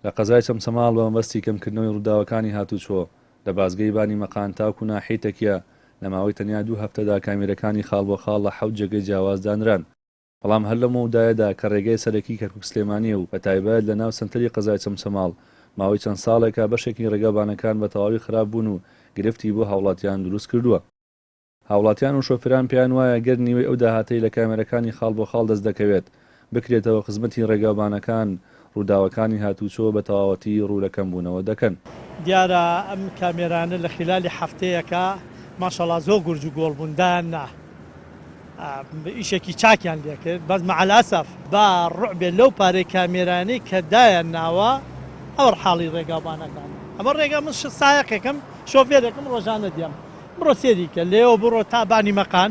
لە قەزای چەمچەماڵ بە مەبەستی کەمکردنەوەی ڕووداوەکانی هاتووچۆ لە بازگەی بانی مەقان تاوکو ناحیەی تەکیە لە ماوەی تەنیا دوو هەفتەدا کامیرەکانی خاڵ بۆ خاڵ لە حەوت جێگەی جیاواز دانران. بەڵام هەر لەو مەودایەدا کە ڕێگای سەرەکی کەرکوک-سلێمانییە و بەتایبەت لە ناو سەنتەری قەزای چەمچەماڵ ماوەی چەند ساڵێکە بەشێکی ڕێگاوبانەکان بە تەواوی خراپ بوون و گرفتی بۆ هاوڵاتیان دروست کردووە. هاوڵاتیان و شۆفێران پێیان وایە گەر نیوەی ئەو داهاتەی لە کامێرەکانی خاڵ بۆ خاڵ دەست دەکەوێت بکرێتەوە خزمەتی ڕێگاوبانەکان، ڕووداوەکانی هاتووچۆ بە تەواوەتی ڕوو لە کەمبوونەوە دەکەن. دیارە ئەم کامێرانە لە خیلالی هەفتەیەکا ماشەڵا زۆر گورج و گۆڵ بوون دایان نا ئیشێکی چاکیان لێ کرد بەس مع الاسف با ڕوعبێ لەو پارەی کامێرانەی کە دایان ناوە ئەوە حاڵی ڕێگاوبانەکانە ئەمە ڕێگا من سایەقێکم شۆفێرێکم ڕۆژانە دێم بڕۆ سێری کە لێوە بڕۆ تا بانی مەقان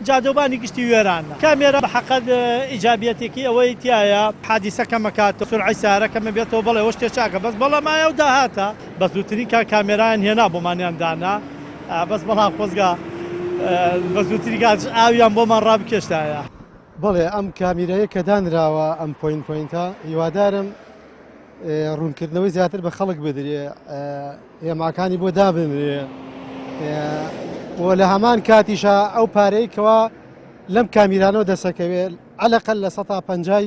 جادەوبانی گشتی وێرانە کامێرا بە حەقەت ئیجابیەتێکی ئەوەی تیایە حادیسە کەمەکاتەوە سورعەی سەیارە کەمەبێتەوە بەڵێ ئەوە شتێ چاکە بەس بەڵام ئایا ئەو داهاتە بە زووترین کات کامێرایان هێنا بۆمانیان دانا بەس بەڵام خۆزگا بە زووترین کات ئاویان بۆمان ڕابکێشتایە. بەڵێ ئەم کامیرەیە کە دانراوە ئەم point point ە هیوادارم ڕوونکردنەوەی زیاتر بە خەڵک بدرێ هێماکانی بۆ دابنرێ و لە هەمان کاتیشا ئەو پارەی کەوا لەم کامیرانەوە دەسەکەوێت عەلەقەل لە سەتا پەنجای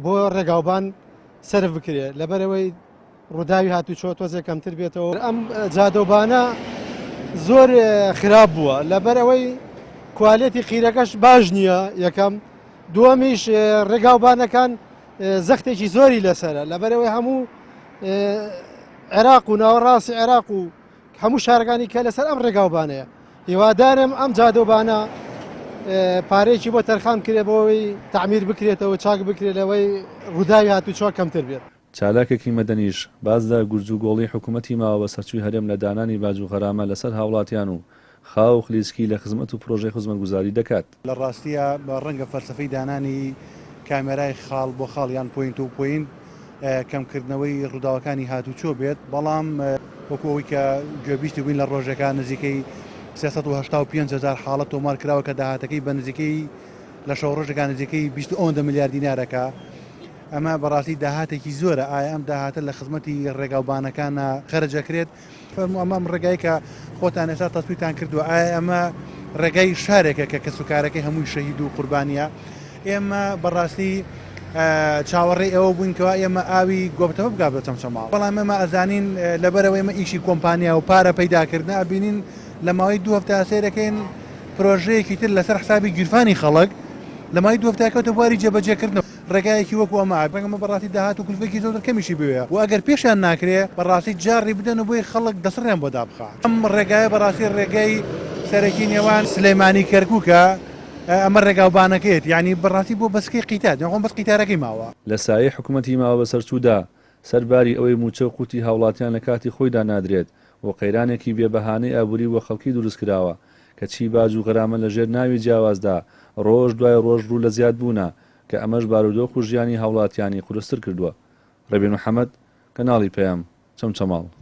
بۆ ڕێگاوبان سرف بکرێت لەبەرەوەی ڕووداوی هاتوچۆ تۆزێک کەمتر بێتەوە ئەم جادەوبانە زۆر خراپ بووە لەبەرەوەی کوالێتی قیرەکەش باش نییە یەکەم دووەمیش ڕێگاوبانەکان زەختێکی زۆری لەسرە لەبەرەوەی هەموو عێراق و ناوەڕاستی عێراق و هەموو شارەکانی کە لەسەر ئەم ڕێگاوبانەیە هیوادارم ئەم جادەوبانە پارەیەکی بۆ تەرخان کرێ بۆەوەی تعمیر بکرێتەوە چاک بکرێت لەوەی ڕووداوی هاتوچۆ کەمتر بێت. چالاکێکی مەدەنیش باس لە گورجوگۆڵی حکومەتی ماوەبەسەرچووی هەرێم لە دانانی باج و غەرامە لەسەر هاوڵاتیان و خاو و خلیسکی لە خزمەت و پرۆژەی خزمەتگوزاری دەکات. لە ڕاستیا ڕەنگە فەلسەفەی دانانی کامێرای خاڵ بۆ خاڵ یان point to point کەمکردنەوەی ڕووداوەکانی هاتووچۆ بێت، بەڵام وەکو ئەوەی کە گوێبیستی بووین لە ڕۆژێکا نزیکەی 385 هەزار حاڵەت تۆمار کراوە کە داهاتەکەی بە نزیکەی لە شەو ڕۆژێکا نزیکەی 20 ئەوەندە ملیار دینارەکە ئەمە بەڕاستی داهاتێکی زۆرە ئایا ئەم داهاتە لە خزمەتی ڕێگاوبانەکانە خەرج ئەکرێت؟ فەرموو ئەمە ئەم ڕێگای کە خۆتان ئێستا تەسویتان کردووە ئایا ئەمە ڕێگای شارێکە کە کەسوکارەکەی هەمووی شەهید و قوربانیە؟ ئێمە بەڕاستی چاوەڕێی ئەوە بووین کەوا ئێمە ئاوی گۆپتەپە بگا بە چەمچەماڵ بەڵام ئێمە ئەزانین لەبەرەوە ئێمە ئیشی کۆمپانیا و پارە پەیداکردنە ئەبینین لە ماوەی دوو هەفتە سەیرەکەین پرۆژەیەکی تر لەسەر حسابی گیرفانی خەڵک لە ماوەی دوو هەفتە کەوتە بواری جێبەجێکردنەوە. ڕێگایەکی وەکو ئەمە ڕەنگە ئەمە بەڕاستی داهات و کولفەیەکی زۆر زۆر کەمیشی بوێ و ئەگەر پێشیان ناکرێ بەڕاستی جاڕی بدەن و بۆی خەڵک دەسڕیان بۆ دابخا. ئەم ڕێگایە بەڕاستی ڕێگای سەرەکی نێوان سلێمانی کەرکوکە ئەمە ڕێگاوبانەکەیەتی یانی بەڕاستی بۆ بەسکەی قیتار خۆم بەس قیتارەکەی ماوە. لە سایەی حکومەتی ماوەبەسەرچوودا، سەر باری ئەوەی مووچە و قوتی هاوڵاتیان لە کاتی خۆیدا نادرێت و قەیرانێکی بێ بەهانەی ئابووری بۆ خەڵکی دروستکراوە، کەچی باج و غەرامە لە ژێر ناوی جیاوازدا ڕۆژ دوای ڕۆژ ڕوو لە زیادبوونە، کە ئەمەش بارودۆخ و ژیانی هاوڵاتیانی قورستر کردووە. ڕێبین محەمەد، کەناڵی پەیام، چەمچەماڵ.